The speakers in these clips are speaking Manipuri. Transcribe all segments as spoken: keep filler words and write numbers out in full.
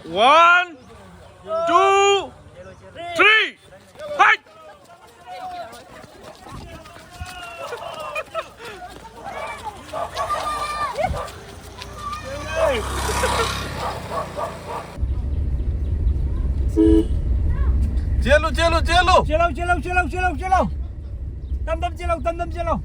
One, two, three, fight! ꯆꯦꯜꯂꯨ, ꯆꯦꯜꯂꯨ, ꯆꯦꯜꯂꯨ! ꯆꯦꯜꯂꯧ, ꯆꯦꯜꯂꯧ, ꯆꯦꯜꯂꯧ, ꯆꯦꯜꯂꯧ, ꯆꯦꯜꯂꯧ! ꯇꯝ ꯇꯝ ꯆꯦꯜꯂꯧ, ꯇꯝ ꯇꯝ ꯆꯦꯜꯂꯧ!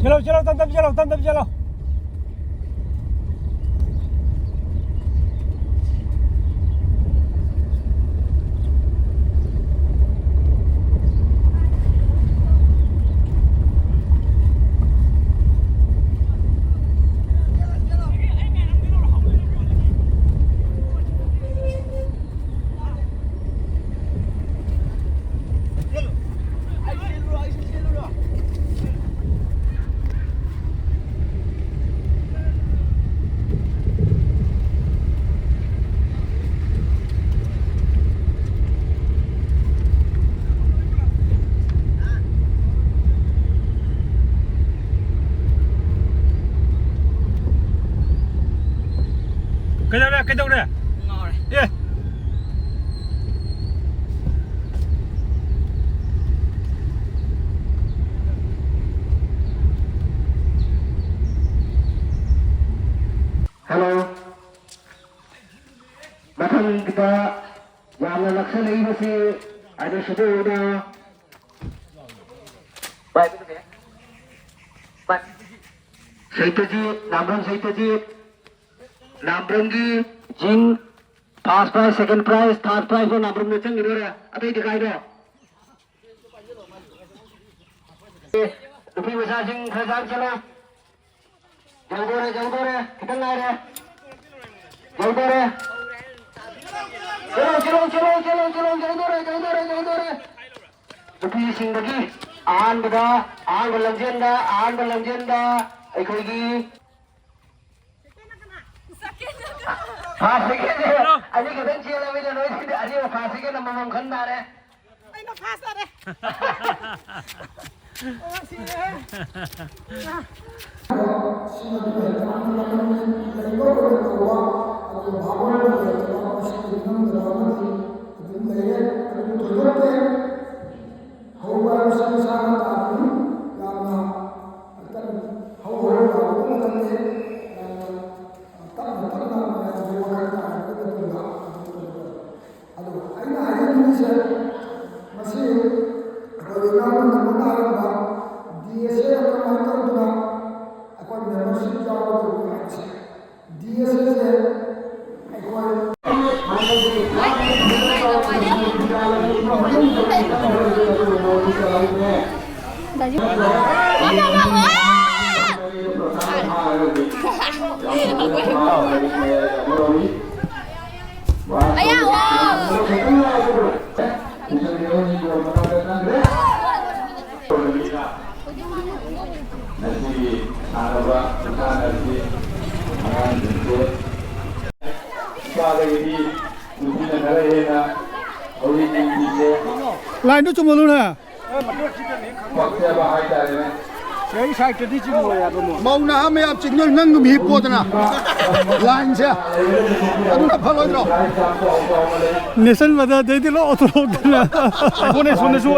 ꯆꯦꯜꯂꯧ, ꯆꯦꯜꯂꯧ, ꯇꯝ ꯇꯝ ꯆꯦꯜꯂꯧ, ꯇꯝ ꯇꯝ ꯆꯦꯜꯂꯧ꯫ ꯀꯩꯗꯧꯔꯦ? ꯀꯩꯗꯧꯔꯦ? ꯉꯥꯎꯔꯦ꯫ ꯑꯦ! ꯍꯦꯜꯂꯣ꯫ ꯃꯊꯪꯒꯤꯗ ꯌꯥꯝꯅ ꯅꯛꯁꯜꯂꯛꯏꯕꯁꯤ ꯑꯅꯤꯁꯨꯕ ꯑꯣꯏꯅ ꯁꯩꯇꯖꯤꯠ, ꯅꯥꯝꯕ꯭ꯔꯣꯟ ꯁꯩꯇꯖꯤꯠ, ꯅꯥꯝꯕ꯭ꯔꯣꯟꯒꯤ ꯖꯤꯡ, First prize, second prize, third prize number ꯔꯣꯝꯗ ꯆꯪꯈꯤꯗꯣꯔꯦ꯫ ꯑꯇꯩꯗꯤ ꯀꯥꯏꯗꯣ? ꯅꯨꯄꯤ ꯃꯆꯥꯁꯤꯡ ꯈꯔ ꯆꯥꯛ ꯆꯠꯂꯣ꯫ ꯌꯧꯗꯣꯔꯦ, ꯌꯧꯗꯣꯔꯦ, ꯈꯤꯇꯪ ꯉꯥꯏꯔꯦ꯫ ꯌꯧꯗꯣꯔꯦ꯫ ꯆꯠꯂꯣ, ꯆꯠꯂꯣ, ꯆꯠꯂꯣ, ꯆꯠꯂꯣ, ꯆꯠꯂꯣ, ꯌꯧꯗꯣꯔꯦ, ꯌꯧꯗꯣꯔꯦ, ꯌꯧꯗꯣꯔꯦ꯫ ꯅꯨꯄꯤꯁꯤꯡꯗꯒꯤ ꯑꯍꯥꯟꯕꯗ, ꯑꯍꯥꯟꯕ ꯂꯝꯖꯦꯟꯗ, ꯑꯍꯥꯟꯕ ꯂꯝꯖꯦꯟꯗ ꯑꯩꯈꯣꯏꯒꯤ ꯐꯥꯔꯁ ꯁꯦꯀꯦꯟꯁꯦ ꯑꯅꯤ ꯈꯛꯇꯪ ꯆꯦꯜꯂꯕꯅꯤꯅ ꯅꯣꯏꯁꯤꯗꯤ ꯑꯅꯤꯃꯛ ꯐꯥꯔꯁ ꯁꯦꯀꯦꯟ ꯑꯃꯃꯝ ꯈꯟ ꯇꯥꯔꯦ꯫ ꯑꯩꯅ ꯐꯥꯔꯁ ꯇꯥꯔꯦ꯫ ꯑꯣ, ꯁꯤꯔꯦꯍꯦ꯫ ꯁꯤꯃꯗꯤ ꯂꯩꯇꯕ ꯑꯃꯅꯤ, ꯂꯩꯕ ꯑꯣꯏꯅ ꯇꯧꯕ, ꯑꯗꯨꯒ ꯚꯥꯕ ꯑꯣꯏꯅ ꯂꯩꯇꯕ, ꯃꯁꯤꯒꯤ ꯅꯤꯡꯉꯝꯗꯕ ꯑꯃꯗꯤ ꯑꯗꯨꯝ ꯂꯩꯔꯦ꯫ ꯑꯗꯨꯕꯨ ꯊꯣꯏꯗꯣꯛꯇꯦ꯫ ꯍꯧꯕ ꯍꯥꯏꯕꯁꯤ ꯃꯁꯥꯅ ꯇꯥꯕꯅꯤ꯫ ꯌꯥꯝꯅ ꯀꯟꯅ ꯍꯧ ꯍꯧ ꯂꯥꯎꯕ ꯃꯇꯝꯗ ꯌꯥꯝꯅ ꯇꯞꯅ ꯇꯞꯅ ꯃꯌꯥꯝꯒꯤ ꯋꯥꯈꯜ ꯇꯥꯔꯕ ꯃꯇꯨꯡꯗ ꯑꯗꯨ ꯇꯧꯒꯗꯕ꯫ ꯑꯗꯨ ꯑꯩꯅ ꯍꯥꯏꯖꯅꯤꯡꯉꯤꯁꯦ, ꯃꯁꯤ ꯑꯩꯈꯣꯏꯒꯤ ꯉꯥꯡꯕ ꯉꯝꯕ ꯇꯥꯔꯕ ꯗꯤ ꯑꯦꯁ ꯑꯦꯅ ꯀꯃꯥꯏꯅ ꯇꯧꯗꯅ ꯑꯩꯈꯣꯏ ꯃꯦꯝꯕꯔꯁꯤꯞ ꯌꯥꯎꯒꯗꯧꯕꯅꯤ ꯍꯥꯏꯕꯁꯦ꯫ ꯗꯤ ꯑꯦꯁ ꯑꯦꯁꯦ ꯑꯩꯈꯣꯏ ꯉꯁꯤꯒꯤ ꯁꯥꯟꯅꯕ ꯃꯁꯥꯟꯅ ꯑꯁꯤ ꯑꯉꯥꯡꯁꯤꯡꯁꯦ ꯅꯨꯄꯥꯗꯒꯤꯗꯤ ꯅꯨꯄꯤꯅ ꯈꯔ ꯍꯦꯟꯅ ꯍꯧꯖꯤꯛ ꯅꯨꯄꯤꯁꯦ ꯂꯥꯏꯟꯗꯨ ꯆꯨꯝꯍꯜꯂꯨꯅꯦ꯫ ꯄꯛꯆꯕ ꯍꯥꯏꯇꯥꯔꯦꯅꯦ꯫ ꯁꯤ ꯑꯩ ꯁꯥꯏꯠꯇꯗꯤ ꯆꯤꯡꯉꯣꯏ ꯍꯥꯏꯕ ꯑꯃ꯫ ꯃꯧ ꯅꯍꯥ ꯃꯌꯥꯝ ꯆꯤꯡꯗꯣꯏ ꯅꯪ ꯑꯗꯨꯝ ꯍꯤꯞꯄꯣꯗꯅ꯫ ꯂꯥꯏꯟꯁꯦ꯫ ꯑꯗꯨꯅ ꯐꯔꯣꯏꯗ꯭ꯔꯣ? ꯅꯦꯁꯟ ꯃꯗꯗꯩꯗꯤ ꯂꯣꯏ ꯑꯣꯊꯣꯛꯇꯅ꯫ ꯑꯩꯈꯣꯏꯅ ꯁꯣꯝꯗꯁꯨ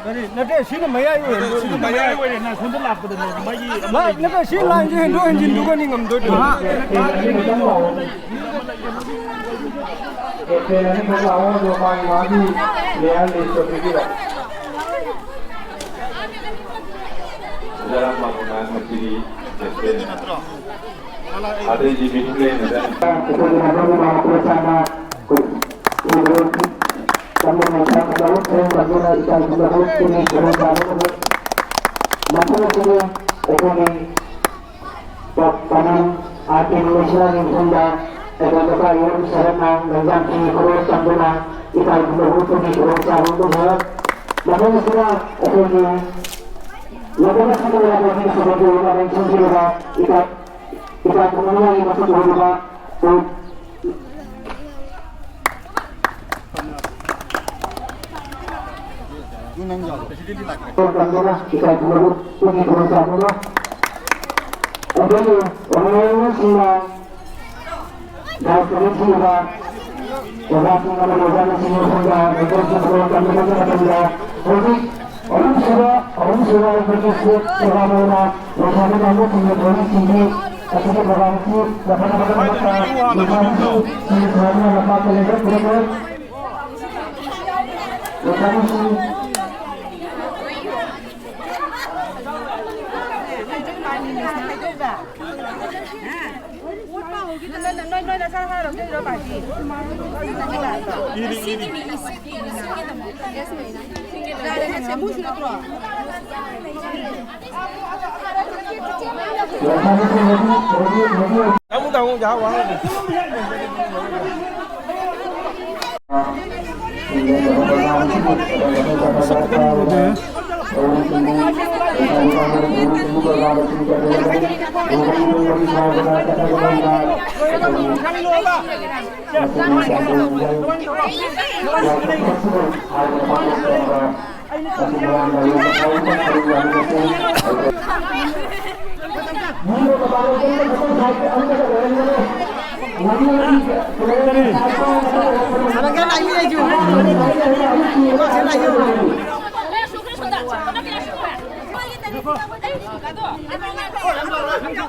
ꯀꯔꯤ? ꯅꯠꯇꯦ, ꯁꯤꯅ ꯃꯌꯥꯏ ꯑꯣꯏꯔꯦ꯫ ꯁꯤꯅ ꯃꯌꯥꯏ ꯑꯣꯏꯔꯦ꯫ ꯅꯪ ꯁꯣꯝꯗ ꯂꯥꯛꯄꯗꯅꯦ ꯃꯥꯒꯤ ꯑꯃ ꯃꯥ-, ꯂꯩ꯫ ꯅꯠꯇꯦ, ꯁꯤ ꯂꯥꯏꯟꯁꯦ ꯍꯦꯟꯗꯣꯛ ꯍꯦꯟꯖꯤꯟꯗꯨꯒꯅꯤ ꯉꯝꯗꯣꯏꯗꯣ꯫ ꯀꯦꯞꯇꯦꯟ ꯑꯅꯤꯈꯛ ꯂꯥꯛꯑꯣ, ꯑꯗꯣ ꯃꯥꯒꯤ ꯃꯥꯒꯤ player listꯇꯣ ꯄꯤꯕꯤꯔꯣ꯫ ꯀꯔꯝꯕ ꯃꯉꯥꯜ ꯃꯁꯤꯒꯤ ꯂꯦꯞꯇꯦꯅ? ꯑꯗꯩꯗꯤ ꯃꯤꯠ ꯂꯦꯟꯗ ꯑꯩꯈꯣꯏꯒꯤ ꯍꯟꯗꯛꯀꯤ ꯃꯍꯥꯄꯨꯔꯨꯁ ꯍꯥꯏꯅ ꯑꯩꯈꯣꯏ ꯇꯝꯕ ꯉꯝꯕ ꯂꯧꯎ ꯁꯤꯡꯎ ꯇꯝꯗꯨꯅ ꯏꯀꯥꯏ ꯈꯨꯝꯅꯕ ꯄꯨꯛꯅꯤꯡ ꯈꯨꯗꯣꯡ ꯆꯥꯕ ꯃꯐꯝ ꯑꯁꯤꯗ ꯑꯩꯈꯣꯏꯒꯤ ꯄ-, ꯄꯥꯎꯃꯤ ꯑꯥꯔ ꯀꯦ ꯃꯤꯁꯅꯥꯒꯤ ꯃꯐꯝꯗ ꯑꯩꯈꯣꯏ ꯅꯨꯄꯥ ꯌꯨꯝ ꯁꯔꯠꯅ ꯂꯩꯖꯥꯝ ꯐꯤ ꯈꯨꯗꯣꯡ ꯆꯥꯗꯨꯅ ꯏꯀꯥꯏ ꯈꯨꯝꯅꯕ ꯄꯨꯛꯅꯤꯡ ꯈꯨꯗꯣꯡ ꯆꯥꯕ ꯑꯃꯈꯛ ꯃꯐꯝ ꯑꯁꯤꯗ ꯑꯩꯈꯣꯏꯒꯤ ꯂꯣꯏꯅꯃꯛ ꯁꯤꯟꯕ ꯌꯥꯕꯒꯤ ꯁꯦꯀ꯭ꯔꯦꯇꯔꯤ ꯑꯃ ꯂꯩꯁꯤꯟꯕꯤꯔꯕ ꯏꯀꯥꯏ ꯏꯀꯥꯏ ꯈꯨꯝꯅꯕꯒꯤ ꯃꯁꯛ ꯑꯣꯏꯔꯤꯕ ꯇꯝꯗꯨꯅ ꯏꯀꯥꯏ ꯈꯨꯝꯅꯕ ꯄꯨꯛꯅꯤꯡ ꯈꯨꯗꯣꯡ ꯆꯥꯗꯨꯅ ꯑꯩꯈꯣꯏꯒꯤ ꯑꯣꯅꯔꯦꯕꯜꯁꯤꯡꯅ ꯗꯥꯏꯔꯦꯛꯇꯔꯦꯠ ꯊꯤꯕ ꯑꯣꯖꯥꯁꯤꯡ ꯑꯃꯗꯤ ꯑꯣꯖꯥ ꯅꯨꯄꯤꯁꯤꯡꯒꯤ ꯃꯐꯝꯗ ꯃꯩꯇꯩꯒꯤ ꯐꯤꯔꯣꯜ ꯇꯝꯕꯤꯕꯒꯤ ꯃꯇꯝꯗ ꯍꯧꯖꯤꯛ ꯑꯍꯨꯝꯁꯨꯕ, ꯑꯍꯨꯝꯁꯨꯕ ꯑꯩꯈꯣꯏꯒꯤ ꯁ꯭ꯇꯦꯠ ꯄ꯭ꯔꯣꯒ꯭ꯔꯥꯝ ꯑꯣꯏꯅ ꯂꯩꯁꯥꯕꯤ ꯀꯥꯡꯕꯨꯁꯤꯡꯒꯤ ꯊꯧꯔꯝꯁꯤꯡꯒꯤ ꯑꯁꯤꯒꯤ ꯄ꯭ꯔꯣꯒ꯭ꯔꯥꯝꯁꯤ ꯂꯧꯈꯠꯅꯕꯒꯤꯗꯃꯛꯇ ꯂꯩꯁꯥꯕꯤꯁꯤꯡ ꯁꯤꯟ ꯊꯥꯗꯨꯅ ꯂꯨꯄꯥ ꯀꯨꯟ ꯂꯦꯞꯄꯤꯔꯝꯃꯤ꯫ ꯂꯩꯁꯥꯕꯤꯁꯤꯡ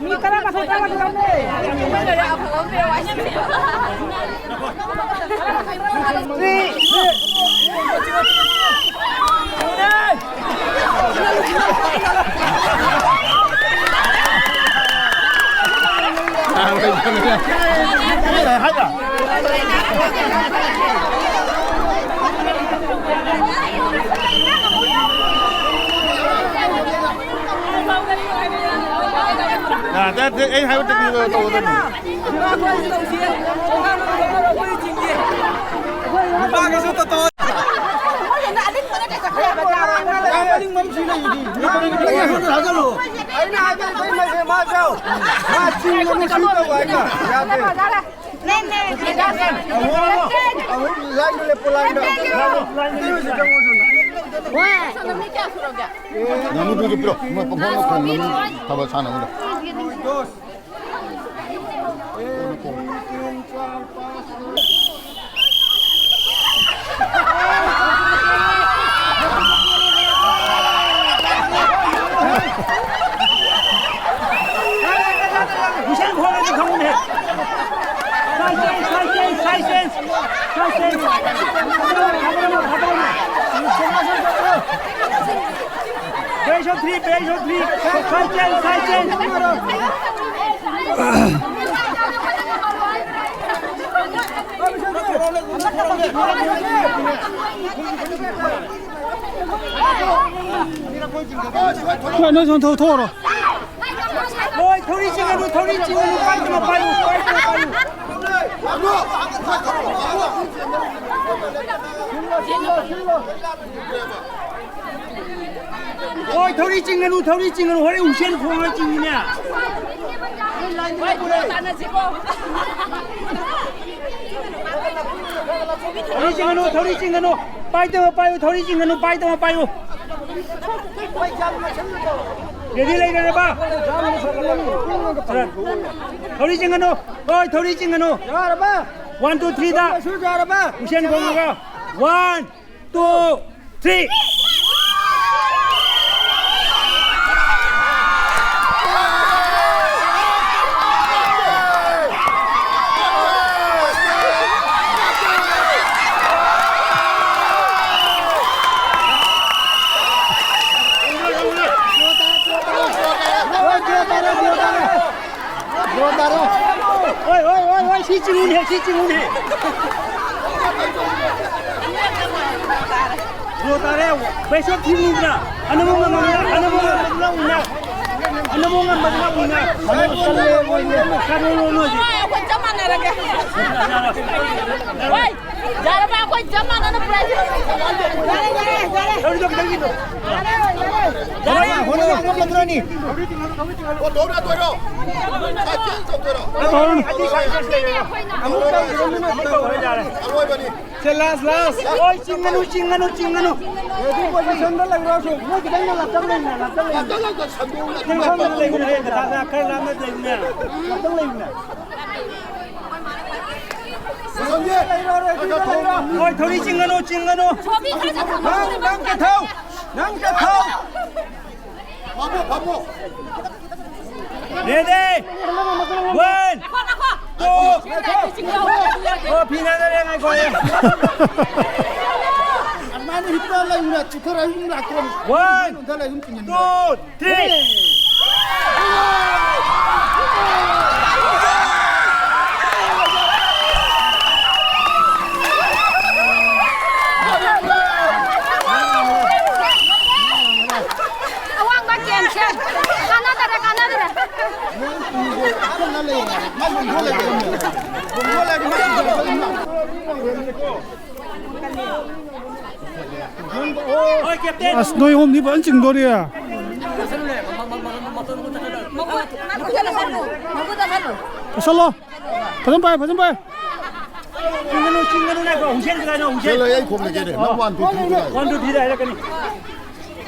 ꯃꯤ ꯇꯔꯥꯃꯥꯊꯣꯏ, ꯇꯔꯥꯃꯥꯊꯣꯏ ꯂꯧꯅꯦ꯫ ꯌꯥꯗꯦ, ꯅꯠꯇꯦ, ꯑꯩ ꯍꯥꯏꯕ ꯇꯧꯒꯗꯕꯅꯤ꯫ ꯅꯨꯄꯥꯒꯤꯁꯨ ꯇꯣꯇꯣ꯫ ꯑꯩꯅ ꯍꯥꯏꯕ ꯃꯥ ꯆꯤꯡ ꯉꯥꯅꯨ ꯁꯤ ꯇꯧ ꯍꯥꯏꯅ ꯌꯥꯗꯦ꯫ ꯉꯥꯅꯨꯗꯨꯁꯨ ꯄꯤꯔꯣ꯫ ꯃꯣꯏ ꯄꯪꯈꯣꯡꯗ ꯈꯣꯡ ꯉꯥꯅꯨ ꯊꯕꯛ ꯁꯥꯟꯅꯕꯗꯣ꯫ ꯍꯨꯏꯁꯦꯟ ꯈꯣꯡꯉꯗꯤ ꯈꯪꯕꯅꯦ꯫ Side change, side change, side change, side change. Base of three, base of three. Side change, side change. ꯅꯣꯏ ꯁꯣꯝ ꯊꯣꯛ-, ꯊꯣꯛꯑꯣꯔꯣ꯫ ꯍꯣꯏ, ꯊꯧꯔꯤ ꯆꯤꯡꯒꯅꯨ, ꯊꯧꯔꯤ ꯆꯤꯡꯒꯅꯨ, ꯄꯥꯏꯗꯅ ꯄꯥꯏꯌꯨ, ꯄꯥꯏꯗꯅ ꯄꯥꯏꯌꯨ꯫ ꯍꯣꯏ, ꯊꯧꯔꯤ ꯆꯤꯡꯒꯅꯨ, ꯊꯧꯔꯤ ꯆꯤꯡꯒꯅꯨ, ꯍꯣꯔꯦꯟ ꯎꯁꯦꯟ ꯈꯣꯡꯉ ꯆꯤꯡꯉꯤꯅꯦ꯫ ꯊꯧꯔꯤ ꯆꯤꯡꯒꯅꯨ, ꯊꯧꯔꯤ ꯆꯤꯡꯒꯅꯨ, ꯄꯥꯏꯗꯕ ꯄꯥꯏꯌꯨ, ꯊꯧꯔꯤ ꯆꯤꯡꯒꯅꯨ, ꯄꯥꯏꯗꯕ ꯄꯥꯏꯌꯨ꯫ Ready ꯂꯩꯔꯦꯕ? ꯊꯧꯔꯤ ꯆꯤꯡꯒꯅꯨ, ꯍꯣꯏ, ꯊꯧꯔꯤ ꯆꯤꯡꯒꯅꯨ꯫ ꯌꯥꯔꯕ? One, two, three ꯗ꯫ ꯀꯩꯁꯨ ꯌꯥꯔꯕ? Usain ꯈꯣꯡꯉꯒ꯫ One, two, three. Draw ꯇꯥꯔꯦ, draw ꯇꯥꯔꯦ꯫ Draw ꯇꯥꯔꯦ꯫ ꯁꯤ ꯆꯤꯡꯉꯨꯅꯦ, ꯁꯤ ꯆꯤꯡꯉꯨꯅꯦ꯫ ꯗ꯭ꯔꯣ ꯇꯥꯔꯦ꯫ ꯕꯩꯁꯣꯞ ꯊꯤꯡꯉꯤꯗꯅ꯫ ꯑꯅꯝꯕ ꯉꯝꯕꯗꯨꯅ, ꯑꯅꯝꯕ ꯉꯝꯕꯗꯨꯅ winner꯫ ꯑꯅꯝꯕ ꯉꯝꯕꯗꯨꯅ winner꯫ ꯀꯩꯅꯣ, ꯀꯩꯅꯣ, ꯀꯩꯅꯣ, ꯀꯩꯅꯣ꯫ ꯑꯩꯈꯣꯏ ꯆꯞ ꯃꯥꯟꯅꯔꯒꯦ꯫ ꯍꯣꯏ, ꯌꯥꯔꯕ? ꯑꯩꯈꯣꯏ ꯆꯞ ꯃꯥꯟꯅꯅ prize꯫ ꯌꯥꯔꯦ, ꯌꯥꯔꯦ, ꯌꯥꯔꯦ꯫ ꯇꯧꯔꯤꯗꯣ ꯈꯤꯇꯪ ꯀꯤꯗꯣ꯫ ꯌꯥꯔꯦ, ꯌꯥꯔꯦ꯫ ꯍꯣꯔꯦꯟ, ꯍꯣꯔꯦꯟ ꯑꯉꯝꯕꯗꯨꯅꯅꯤ꯫ ꯑꯣ, ꯇꯧꯔꯣ, ꯇꯧꯔꯣ꯫ ꯁꯥꯏꯠ ꯆꯦꯟꯖ ꯇꯧꯗꯣꯏꯔꯣ? ꯇꯧꯔꯣ꯫ ꯑꯃꯨꯛ ꯇꯧꯔꯣ, ꯑꯃꯨꯛ ꯇꯧꯔꯣ, ꯌꯥꯔꯦ꯫ ꯑꯔꯣꯏꯕꯅꯤ꯫ ꯁꯦ, last, last꯫ ꯍꯣꯏ, ꯆꯤꯡꯒꯅꯨ, ꯆꯤꯡꯒꯅꯨ, ꯆꯤꯡꯒꯅꯨ꯫ Ready positionꯗ ꯂꯩꯔꯣ, ꯁꯨꯝ꯫ ꯅꯣꯏ ꯈꯤꯇꯪ ꯉꯥꯛꯇꯪ ꯂꯩꯌꯨꯅꯦ, ꯉꯥꯛꯇꯪ ꯂꯩꯌꯨꯅꯦ꯫ ꯉꯥꯛꯇꯪ, ꯉꯥꯛꯇꯪ ꯁꯟꯗꯣꯛꯎꯅꯦ꯫ ꯉꯥꯛꯇꯪ ꯂꯩꯌꯨꯅꯦ, ꯈꯔ ꯂꯥꯞꯅ ꯂꯩꯌꯨꯅꯦ꯫ ꯉꯥꯛꯇꯪ ꯂꯩꯌꯨꯅꯦ꯫ ꯂꯩꯔꯣ, readyꯗ ꯂꯩꯔꯣ꯫ ꯍꯣꯏ, ꯊꯧꯔꯤ ꯆꯤꯡꯒꯅꯨ, ꯆꯤꯡꯒꯅꯨ꯫ ꯅꯪ, ꯅꯪ ꯀꯊꯧ, ꯅꯪ ꯀꯊꯧ꯫ ꯐꯝꯃꯣ, ꯐꯝꯃꯣ꯫ Ready? One, two꯫ ꯑꯣ, ꯐꯤ ꯉꯥꯏꯅꯔꯦ, ꯉꯥꯏꯈꯣ, ꯑꯩ꯫ ꯑꯗꯨꯃꯥꯏꯅ ꯍꯤꯞꯄ ꯂꯩꯌꯨꯅꯦ, ꯆꯤꯊꯔ ꯑꯗꯨꯝ ꯂꯥꯛꯇ꯭ꯔꯣ? One, two, three꯫ ꯑꯋꯥꯡꯕ cancel꯫ ꯀꯥꯟꯅꯗꯔꯦ, ꯀꯥꯟꯅꯗꯔꯦ꯫ ꯑꯁ, ꯅꯣꯏ ꯑꯍꯨꯝꯗꯤ ꯐꯖꯅ ꯆꯤꯡꯗꯣꯔꯤ꯫ ꯆꯠꯁꯜꯂꯣ꯫ ꯐꯖꯅ ꯄꯥꯏ, ꯐꯖꯅ ꯄꯥꯏ꯫ ꯆꯤꯡꯒꯅꯨ, ꯆꯤꯡꯒꯅꯨ, ꯉꯥꯏꯈꯣ꯫ ꯍꯨꯏꯁꯦꯟ ꯀꯗꯥꯏꯅꯣ, ꯍꯨꯏꯁꯦꯟ? ꯆꯦꯜꯂꯣ, ꯑꯩ ꯈꯣꯡꯅ ꯆꯦꯜꯂꯦ꯫ ꯅꯪ one, two, three ꯗ ꯍꯥꯏꯔꯛꯀꯅꯤ꯫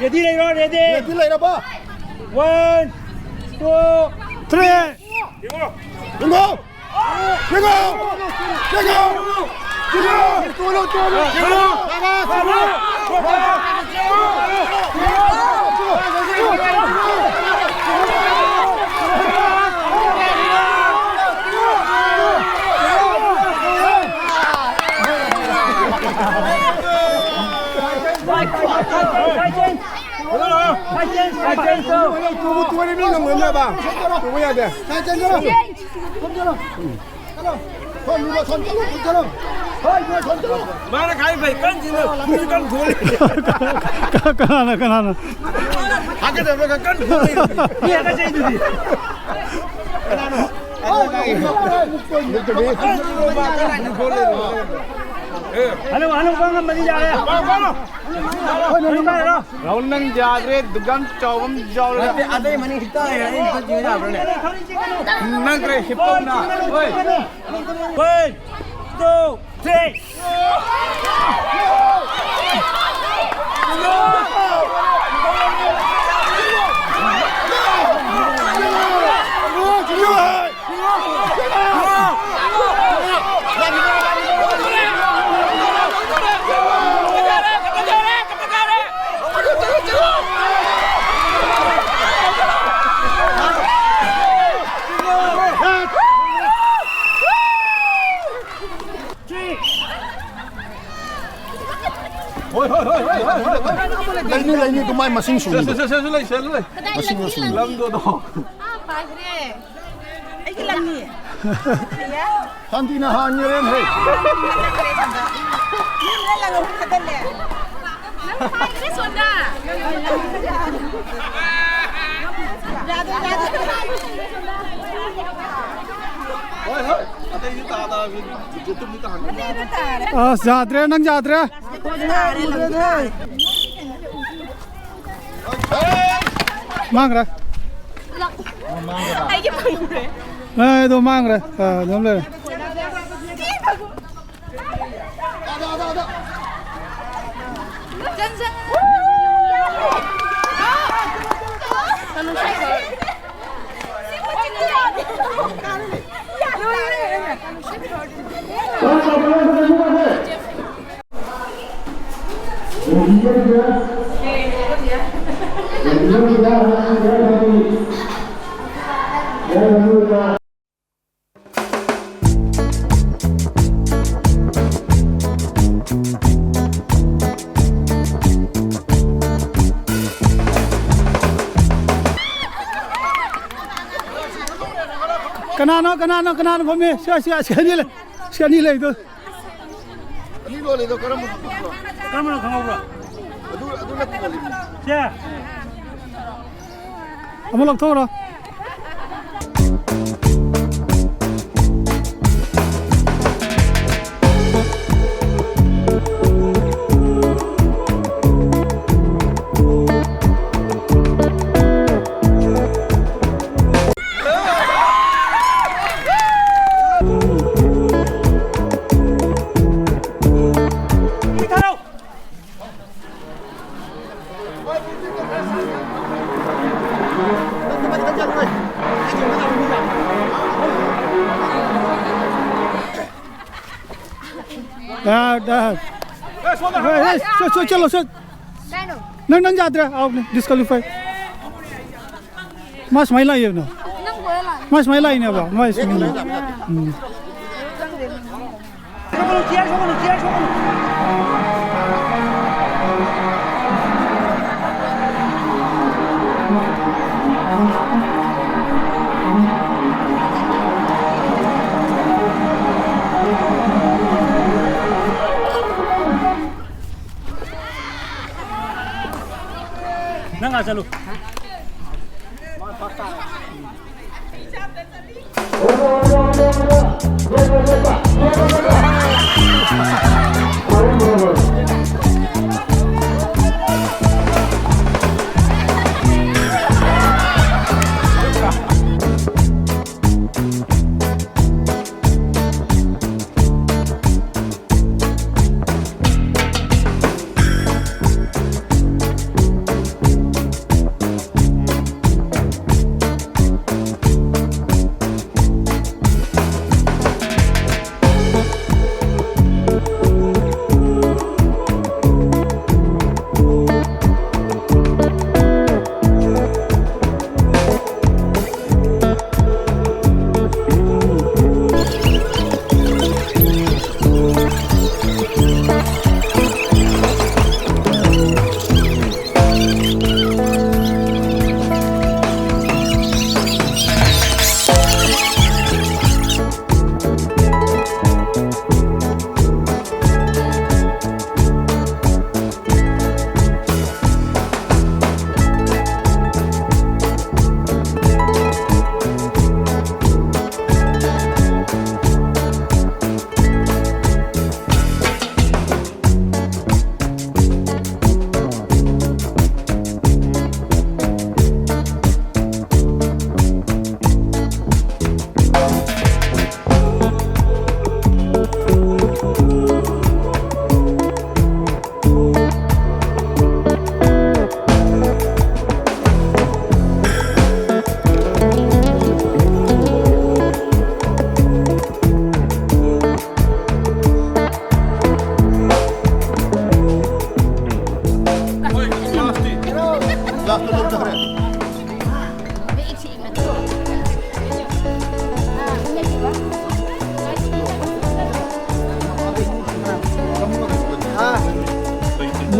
Ready ꯂꯩꯔꯣ, ready? Ready ꯂꯩꯔꯕ? One, two, three꯫ ꯌꯦꯡꯉꯣ꯫ ꯌꯦꯡꯉꯣ꯫ ꯌꯦꯡꯉꯣ꯫ ꯌꯦꯡꯉꯣ꯫ ꯌꯦꯡꯉꯣ꯫ ꯇꯨꯕꯨ ꯇꯨꯔꯗꯤ ꯃꯤ ꯉꯝꯒꯅꯦꯕ꯫ ꯇꯨꯕ ꯌꯥꯗꯦ꯫ ꯃꯥꯅ ꯈꯥꯏ ꯐꯩ ꯀꯟ ꯆꯤꯡꯉꯨ꯫ ꯃꯤ ꯀꯟ ꯊꯣꯛꯂꯦ꯫ ꯀꯅꯥꯅ, ꯀꯅꯥꯅ? ꯍꯥꯠꯀꯗꯕ꯭ꯔꯥ ꯀꯟ ꯊꯣꯛꯂꯦ꯫ ꯃꯤ ꯍꯥꯠꯀꯠꯆꯩꯗꯨꯗꯤ꯫ ꯀꯟ ꯆꯤꯡꯉꯨ ꯃꯥ ꯀꯟ ꯊꯣꯛꯂꯦ꯫ ꯍꯜꯂꯣ, ꯍꯜꯂꯣ, ꯀꯟ ꯉꯝꯕꯗꯤ ꯌꯥꯔꯦ꯫ ꯀꯟ ꯉꯝꯕꯗꯤ ꯌꯥꯔꯦ꯫ ꯔꯥꯍꯨꯜ, ꯅꯪ ꯌꯥꯗ꯭ꯔꯦ, ꯗꯨꯀꯥꯟ ꯆꯥꯎꯕ ꯑꯃ ꯌꯥꯎꯔꯦ꯫ ꯅꯠꯇꯦ, ꯑꯇꯩ ꯃꯅꯤꯡ ꯍꯤꯞꯇ ꯂꯩꯔꯦ, ꯑꯩ ꯈꯔ ꯆꯤꯡꯕ ꯌꯥꯕ꯭ꯔꯥꯅꯦ? ꯅꯪ ꯈꯔ ꯍꯤꯞꯄꯧꯅ꯫ ꯍꯣꯏ꯫ One, two, three. ꯍꯣꯏ, ꯍꯣꯏ, ꯍꯣꯏ, ꯍꯣꯏ, ꯍꯣꯏ, ꯍꯣꯏ, ꯍꯣꯏ꯫ ꯂꯩꯅꯤ, ꯂꯩꯅꯤ, ꯑꯗꯨꯃꯥꯏ ꯃꯁꯤꯡ ꯁꯨꯅꯤ꯫ ꯁꯦ, ꯁꯦ, ꯁꯦ, ꯁꯦ, ꯂꯩ, ꯁꯦ, ꯂꯩ꯫ ꯀꯗꯥꯏ ꯃꯁꯤꯡ ꯂꯪꯗꯤ ꯃꯁꯤꯡ꯫ ꯂꯪꯗꯤ? ꯂꯝꯗꯣ ꯑꯗꯣ꯫ ꯑꯥ, ꯄꯥꯏꯈ꯭ꯔꯦ꯫ ꯑꯩꯒꯤ ꯂꯪꯅꯤ꯫ ꯁꯥꯟꯇꯤꯅ ꯍꯥꯟꯒꯔꯦꯅꯦ꯫ ꯃꯤ ꯑꯃꯅ ꯂꯪ ꯑꯍꯨꯝ ꯊꯥꯗꯜꯂꯦ꯫ ꯅꯪ ꯄꯥꯏꯈ꯭ꯔꯦ, ꯁꯣꯟꯗꯥ꯫ ꯌꯥꯗ꯭ꯔꯦ, ꯌꯥꯗ꯭ꯔꯦ꯫ ꯍꯣꯏ, ꯍꯣꯏ꯫ ꯑꯇꯩꯗꯤ ꯇꯥ-, ꯇꯥ-, ꯌꯦꯇꯨꯝꯗꯤ ꯇꯥꯍꯟꯒꯅꯨ꯫ ꯑꯇꯩꯗꯤ ꯇꯥꯔꯦ꯫ ꯑꯁ, ꯌꯥꯗ꯭ꯔꯦ, ꯅꯪ ꯌꯥꯗ꯭ꯔꯦ꯫ ꯇꯥꯔꯦ, ꯂꯪ ꯇꯥꯔꯦ꯫ ꯃꯥꯡꯈ꯭ꯔꯦ꯫ ꯑꯩꯒꯤ ꯐꯪꯗ꯭ꯔꯦ꯫ ꯑꯦ, ꯑꯗꯣ ꯃꯥꯡꯈ꯭ꯔꯦ꯫ ꯑꯥ, ꯑꯗꯨꯝ ꯂꯩꯔꯦ꯫ ꯀꯅꯥꯅꯣ, ꯀꯅꯥꯅꯣ, ꯀꯅꯥꯅꯣ ꯐꯝꯃꯤ? ꯁꯤ, ꯁꯤ, ꯁꯤ ꯑꯅꯤ ꯂꯩ꯫ ꯁꯤ ꯑꯅꯤ ꯂꯩꯗꯣ꯫ ꯑꯅꯤ ꯂꯣꯜꯂꯤꯗꯣ ꯀꯔꯝꯕꯅꯣ ꯈꯪꯕ꯭ꯔꯣ? ꯀꯔꯝꯕꯅꯣ ꯈꯪꯍꯧꯕ꯭ꯔꯣ? ꯑꯗꯨ, ꯑꯗꯨꯅ ꯀꯣꯜꯂꯤꯅꯤ꯫ ꯁꯦ꯫ ꯑꯃꯨꯛ ꯂꯧꯊꯣꯛꯎꯔꯣ꯫ ꯌꯥ, ꯌꯥ꯫ ꯍꯣꯏ, ꯍꯣꯏ, ꯁꯣ-, ꯁꯣ-, ꯆꯠꯂꯣ, ꯁꯣ-, ꯀꯩꯅꯣ? ꯅꯪ, ꯅꯪ ꯌꯥꯗ꯭ꯔꯦ, ꯑꯥꯎꯠꯅꯦ, ꯗꯤꯁꯀ꯭ꯋꯥꯂꯤꯐꯥꯏ꯫ ꯃꯥ ꯁꯨꯃꯥꯏꯅ ꯂꯥꯛꯏꯕꯅꯣ? ꯅꯪ ꯀꯣꯏꯔ ꯂꯥꯛꯑꯦ꯫ ꯃꯥ ꯁꯨꯃꯥꯏꯅ ꯂꯥꯛꯏꯅꯦꯕ, ꯃꯥ ꯁꯨꯃꯥꯏꯅ꯫ ꯎꯝ꯫ ꯅꯪ ꯑꯥ ꯆꯠꯂꯨ꯫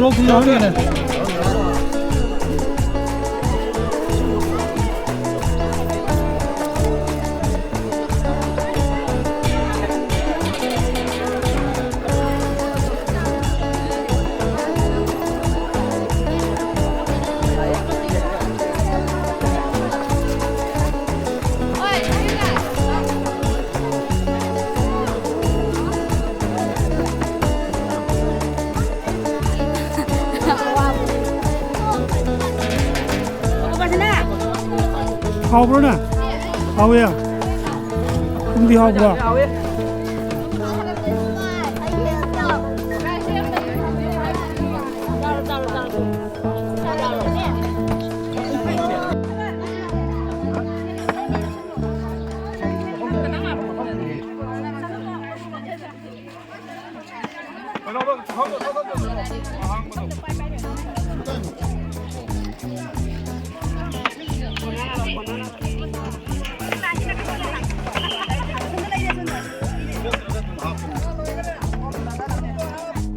ꯊꯣꯛꯂꯛꯑꯣ, ꯊꯣꯛꯂꯛꯑꯣ, ꯍꯪꯉꯤꯅꯦ꯫ ꯍꯥꯎꯕ꯭ꯔꯣꯅꯦ? ꯍꯥꯎꯋꯦ꯫ ꯅꯪꯗꯤ ꯍꯥꯎꯕ꯭ꯔꯣ?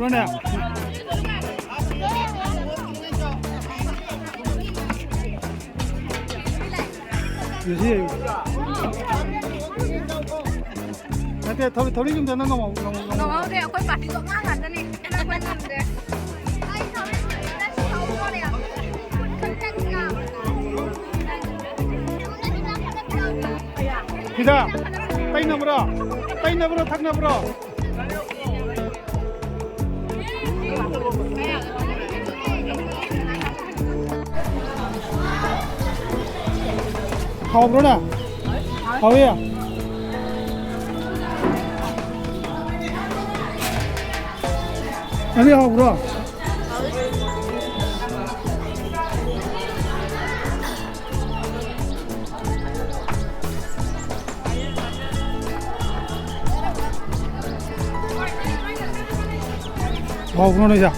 ꯕ꯭ꯔꯣꯅꯦ꯫ ꯌꯨꯁꯤ꯫ ꯅꯠꯇꯦ, ꯊꯧꯔꯤ, ꯊꯧꯔꯤ ꯌꯨꯝꯗ ꯅꯪ ꯉꯝꯍꯧ-, ꯉꯝꯍꯧ-, ꯉꯝꯍꯧ-, ꯉꯝꯍꯧꯗꯦ, ꯑꯩꯈꯣꯏ ꯄꯥꯔꯇꯤꯗꯣ ꯑꯉꯥꯡ ꯉꯥꯛꯇꯅꯤ꯫ ꯑꯩꯈꯣꯏ ꯉꯝꯗꯦ꯫ ꯁꯤꯗ ꯇꯩꯅꯕ꯭ꯔꯣ? ꯇꯩꯅꯕ꯭ꯔꯣ, ꯊꯛꯅꯕ꯭ꯔꯣ? ꯍꯥꯎꯕ꯭ꯔꯣꯅꯦ? ꯍꯥꯎꯋꯦ꯫ ꯅꯪꯗꯤ ꯍꯥꯎꯕ꯭ꯔꯣ? ꯍꯥꯎꯕ꯭ꯔꯣ ꯅꯣꯏꯁꯦ?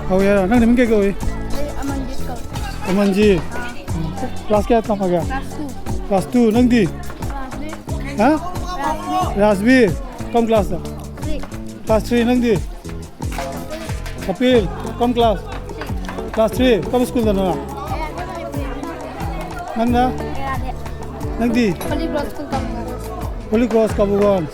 ꯍꯥꯎꯋꯦ ꯍꯥꯏꯔꯣ? ꯅꯪ ꯅꯃꯤꯡ ꯀꯩ ꯀꯧꯏ? ꯑꯩ ꯑꯃꯟꯖꯤꯠ ꯀꯧꯏ꯫ ꯑꯃꯟꯖꯤꯠ꯫ ꯀ꯭ꯂꯥꯁ ꯀꯌꯥ ꯇꯝꯃꯒꯦ? Class two. ꯀ꯭ꯂꯥꯁ ꯇꯨ, ꯅꯪꯗꯤ? Class three. ꯍꯥ? Class three. ꯔꯥꯖꯕꯤꯔ, ꯀꯔꯝ ꯀ꯭ꯂꯥꯁꯇ? ꯊ꯭ꯔꯤ꯫ ꯀ꯭ꯂꯥꯁ ꯊ꯭ꯔꯤ, ꯅꯪꯗꯤ? ꯀꯄꯤꯜ, ꯀꯔꯝ ꯀ꯭ꯂꯥꯁ? Class three. ꯀꯔꯝꯕ ꯁ꯭ꯀꯨꯜꯗꯅꯣ? ꯅꯪꯅ? ꯅꯪꯗꯤ? Holy Cross ꯀꯕꯨꯒꯣꯟ꯫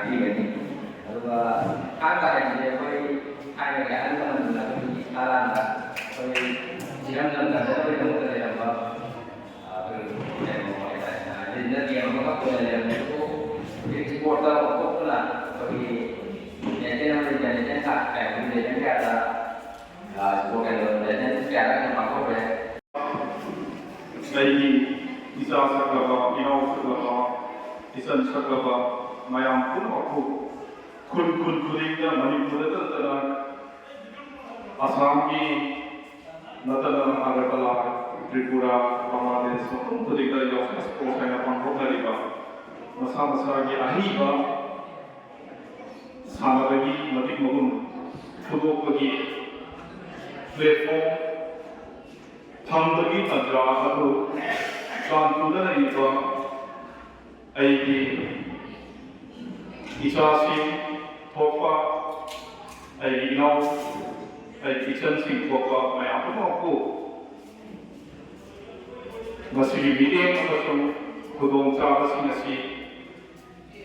ꯄꯤꯒꯅꯤ꯫ ꯑꯗꯨꯒ ꯊꯥꯡ ꯇꯥ ꯍꯥꯏꯕꯁꯦ ꯑꯩꯈꯣꯏ ꯊꯥꯏꯅꯒꯤ ꯑꯍꯜ ꯂꯃꯟꯁꯤꯡꯅ ꯑꯩꯈꯣꯏꯒꯤ ꯏꯁꯥ ꯂꯥꯟꯗ ꯑꯩꯈꯣꯏ ꯏꯔꯝꯗꯝ ꯀꯟꯖꯅꯕꯒꯤꯗꯃꯛꯇ ꯂꯩꯔꯝꯕ, ꯑ, ꯑꯩꯈꯣꯏꯒꯤ ꯀꯩꯅꯣ ꯍꯥꯏꯇꯥꯔꯦ, ꯑ, ꯂꯤꯟꯗ ꯒꯦꯝ ꯑꯃꯈꯛ ꯑꯣꯏꯅ ꯂꯩꯔꯝꯃꯦ꯫ ꯑꯗꯨꯕꯨ ꯍꯧꯖꯤꯛ ꯏꯁꯄꯣꯔꯠꯇ ꯑꯣꯟꯊꯣꯛꯇꯨꯅ ꯑꯩꯈꯣꯏꯒꯤ ꯅꯦꯁꯅꯦꯜ ꯑꯃꯗꯤ ꯏꯟꯇꯔꯅꯦꯁꯅꯦꯜ ꯊꯥꯛ ꯀꯌꯥꯒꯤ ꯂꯦꯚꯦꯜ ꯀꯌꯥꯗ, ꯑ, ꯏꯁꯄꯣꯔꯠ ꯀꯩꯅꯣ ꯅꯦꯁꯅꯦꯜ ꯀꯌꯥꯗ ꯑꯩꯈꯣꯏꯅ ꯄꯥꯡꯊꯣꯛꯈ꯭ꯔꯦ꯫ ꯑꯩꯒꯤ ꯏꯆꯥ ꯁꯛꯂꯕ, ꯏꯅꯥꯎ ꯁꯛꯂꯕ, ꯏꯆꯟ ꯁꯛꯂꯕ ꯃꯌꯥꯝ ꯄꯨꯝꯅꯃꯛꯄꯨ ꯈꯨꯟ ꯈꯨꯟ ꯈꯨꯗꯤꯡꯗ, ꯃꯅꯤꯄꯨꯔꯗ ꯅꯠꯇꯅ ꯑꯁꯥꯝꯒꯤ ꯅꯠꯇꯅ ꯑꯒꯔꯇꯂꯥ, ꯇ꯭ꯔꯤꯄꯨꯔꯥ, ꯕꯪꯒ꯭ꯂꯥꯗꯦꯁ, ꯃꯐꯝ ꯈꯨꯗꯤꯡꯗ ꯌꯥꯎꯁꯪ ꯁ꯭ꯄꯣꯔꯠꯁ ꯍꯥꯏꯅ ꯄꯥꯡꯊꯣꯛꯅꯔꯤꯕ ꯃꯁꯥ ꯃꯁꯥꯒꯤ ꯑꯍꯩꯕ ꯁꯥꯟꯅꯕꯒꯤ ꯃꯇꯤꯛ ꯃꯒꯨꯟ ꯐꯨꯗꯣꯛꯄꯒꯤ ꯄ꯭ꯂꯦꯠꯐꯣꯝ ꯊꯝꯕꯒꯤ ꯇꯥꯟꯖꯥ ꯑꯗꯨ ꯇꯥꯟꯗꯨꯅ ꯂꯩꯔꯤꯕ ꯑꯩꯒꯤ ꯏꯆꯥꯁꯤꯡ ꯊꯣꯛꯄ, ꯑꯩꯒꯤ ꯏꯅꯥꯎ, ꯑꯩꯒꯤ ꯏꯆꯟꯁꯤꯡ ꯊꯣꯛꯄ ꯃꯌꯥꯝ ꯄꯨꯝꯅꯃꯛꯄꯨ ꯃꯁꯤꯒꯤ ꯃꯤꯠꯌꯦꯡ ꯑꯃꯁꯨꯡ ꯈꯨꯗꯣꯡꯆꯥꯕꯁꯤꯡ ꯑꯁꯤ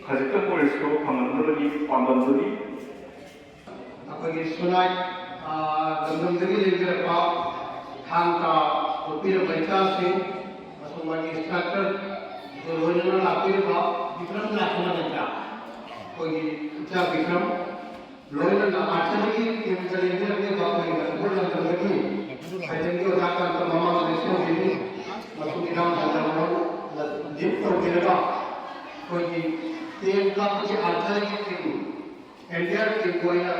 ꯈꯖꯤꯛꯇꯪ ꯑꯣꯏꯔꯁꯨ ꯐꯪꯍꯟꯅꯕꯒꯤ ꯄꯥꯟꯗꯝꯗꯨꯅꯤ꯫ ꯑꯩꯈꯣꯏꯒꯤ ꯁꯨꯅꯥꯏ, ꯑ, ꯂꯝꯗꯝꯗꯒꯤ ꯂꯦꯡꯕꯤꯔꯛꯄ ꯊꯥꯡ ꯇꯥ ꯎꯠꯄꯤꯔꯛꯄ ꯏꯆꯥꯁꯤꯡ, ꯑꯃꯁꯨꯡ ꯃꯥꯒꯤ ꯏꯟꯁꯇ꯭ꯔꯛꯇꯔ ꯂꯣꯏꯅꯅ ꯂꯥꯛꯄꯤꯔꯤꯕ ꯕꯤꯀ꯭ꯔꯝ ꯂꯥꯏꯁ꯭ꯔꯝ ꯂꯩꯕ꯭ꯔꯥ? ꯑꯩꯈꯣꯏꯒꯤ ꯏꯆꯥ ꯕꯤꯀ꯭ꯔꯝ ꯂꯣꯏꯅꯅ ꯑꯥꯔꯆꯔꯤꯒꯤ ꯇꯤꯝꯗ ꯂꯦꯡꯕꯤꯔꯛꯂꯤꯕ ꯑꯩꯈꯣꯏꯒꯤ ꯃꯅꯤꯄꯨꯔ ꯂꯝꯗꯝꯗꯒꯤ ꯐꯥꯏꯇꯔꯒꯤ ꯑꯣꯖꯥ ꯀꯥꯟꯇ ꯃꯃꯥꯡꯗ ꯁꯣꯟꯕꯤꯔꯤ, ꯑꯃꯁꯨꯡ ꯏꯔꯥꯡ ꯍꯟꯊꯅꯕ ꯂꯤꯗ ꯇꯧꯕꯤꯔꯒ ꯑꯩꯈꯣꯏꯒꯤ ꯇꯦꯟ ꯀꯥꯞꯄꯒꯤ ꯑꯥꯔꯆꯔꯤꯒꯤ ꯇꯤꯝ ꯑꯦꯟ ꯇꯤ ꯑꯥꯔ ꯇꯤꯝꯕꯨ ꯑꯩꯅ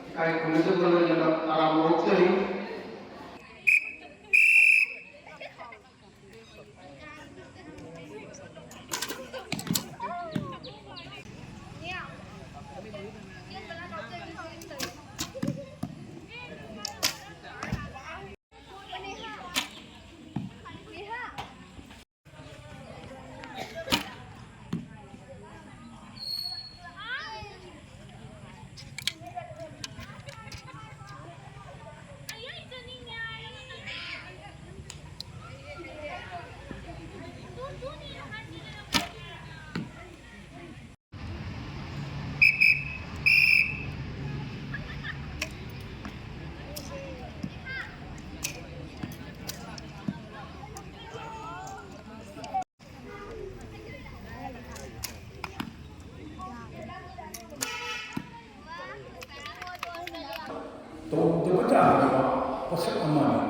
ꯏꯀꯥꯏ ꯈꯨꯝꯅꯖꯕ ꯂꯣꯏꯅꯅ ꯇꯔꯥꯝꯅ ꯑꯣꯛꯆꯔꯤ꯫ ꯇꯧꯗꯕ ꯌꯥꯗꯕ ꯄꯣꯠꯁꯛ ꯑꯃꯅꯤ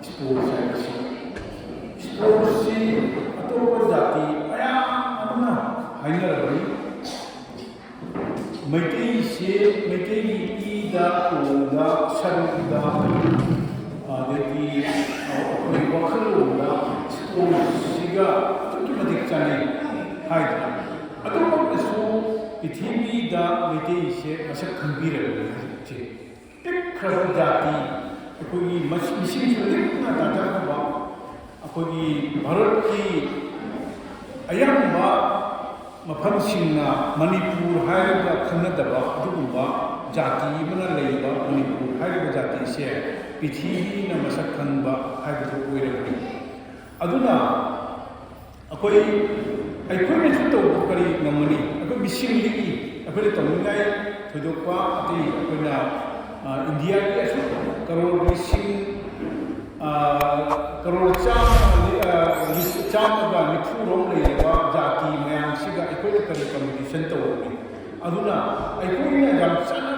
ꯁ꯭ꯄꯣꯔꯠꯁ ꯍꯥꯏꯕꯁꯤ꯫ ꯁ꯭ꯄꯣꯔꯠꯁꯁꯤ ꯑꯇꯣꯞꯄ ꯖꯥꯇꯤ ꯃꯌꯥꯝ ꯑꯃꯅ ꯍꯥꯏꯅꯔꯕꯅꯤ꯫ ꯃꯩꯇꯩꯁꯦ, ꯃꯩꯇꯩꯒꯤ ꯏꯗ, ꯇꯣꯟꯗ, ꯁꯔꯨꯗ, ꯑꯗꯒꯤ ꯑꯩꯈꯣꯏ ꯋꯥꯈꯜꯂꯣꯟꯗ ꯁ꯭ꯄꯣꯔꯠꯁꯁꯤꯒ ꯑꯗꯨꯛꯀꯤ ꯃꯇꯤꯛ ꯆꯥꯟꯅꯩ ꯍꯥꯏꯗꯅ꯫ ꯑꯗꯨꯃꯛꯅꯁꯨ ꯄ꯭ꯔꯤꯊꯤꯕꯤꯗ ꯃꯩꯇꯩꯁꯦ ꯃꯁꯛ ꯈꯪꯕꯤꯔꯕꯅꯤ ꯍꯧꯖꯤꯛꯁꯦ꯫ ꯄꯤꯛꯈ꯭ꯔꯕ ꯖꯥꯇꯤ, ꯑꯩꯈꯣꯏꯒꯤ ꯃꯁꯤ-, ꯃꯤꯁꯤꯡꯁꯨ ꯂꯤꯛꯅ ꯇꯥꯟꯖꯈ꯭ꯔꯕ, ꯑꯩꯈꯣꯏꯒꯤ ꯚꯥꯔꯠꯀꯤ ꯑꯌꯥꯝꯕ ꯃꯐꯝꯁꯤꯡꯅ ꯃꯅꯤꯄꯨꯔ ꯍꯥꯏꯔꯒ ꯈꯪꯅꯗꯕ ꯑꯗꯨꯒꯨꯝꯕ ꯖꯥꯇꯤ ꯑꯃꯅ ꯂꯩꯕ ꯃꯅꯤꯄꯨꯔ ꯍꯥꯏꯔꯤꯕ ꯖꯥꯇꯤꯁꯦ ꯄ꯭ꯔꯤꯊꯤꯕꯤꯅ ꯃꯁꯛ ꯈꯪꯕ ꯍꯥꯏꯕꯗꯨ ꯑꯣꯏꯔꯕꯅꯤ꯫ ꯑꯗꯨꯅ ꯑꯩꯈꯣꯏ, ꯑꯩꯈꯣꯏꯅꯁꯨ ꯇꯧꯕ ꯀꯔꯤ ꯉꯝꯒꯅꯤ? ꯑꯩꯈꯣꯏ ꯃꯤꯁꯤꯡ ꯂꯤꯛꯏ, ꯑꯩꯈꯣꯏꯅ ꯇꯧꯅꯤꯡꯉꯥꯏ ꯊꯣꯏꯗꯣꯛꯄ ꯑꯇꯩ ꯑꯩꯈꯣꯏꯅ, ꯑ, ꯏꯟꯗꯤꯌꯥꯒꯤ ꯑꯁꯨꯛ ꯀꯔꯣꯔ ꯂꯤꯁꯤꯡ, ꯑ, ꯀꯔꯣꯔ ꯆꯥꯝꯃ, ꯑ, ꯂꯤꯁꯤꯡ ꯆꯥꯝꯃꯒ ꯅꯤꯐꯨ ꯔꯣꯝ ꯂꯩꯔꯕ ꯖꯥꯇꯤ ꯃꯌꯥꯝꯁꯤꯒ ꯑꯩꯈꯣꯏꯅ ꯀꯔꯤ ꯀꯝꯄꯤꯇꯤꯁꯟ ꯇꯧꯔꯨꯅꯤ? ꯑꯗꯨꯅ ꯑꯩꯈꯣꯏꯅ ꯌꯥꯝ ꯆꯥꯟꯅ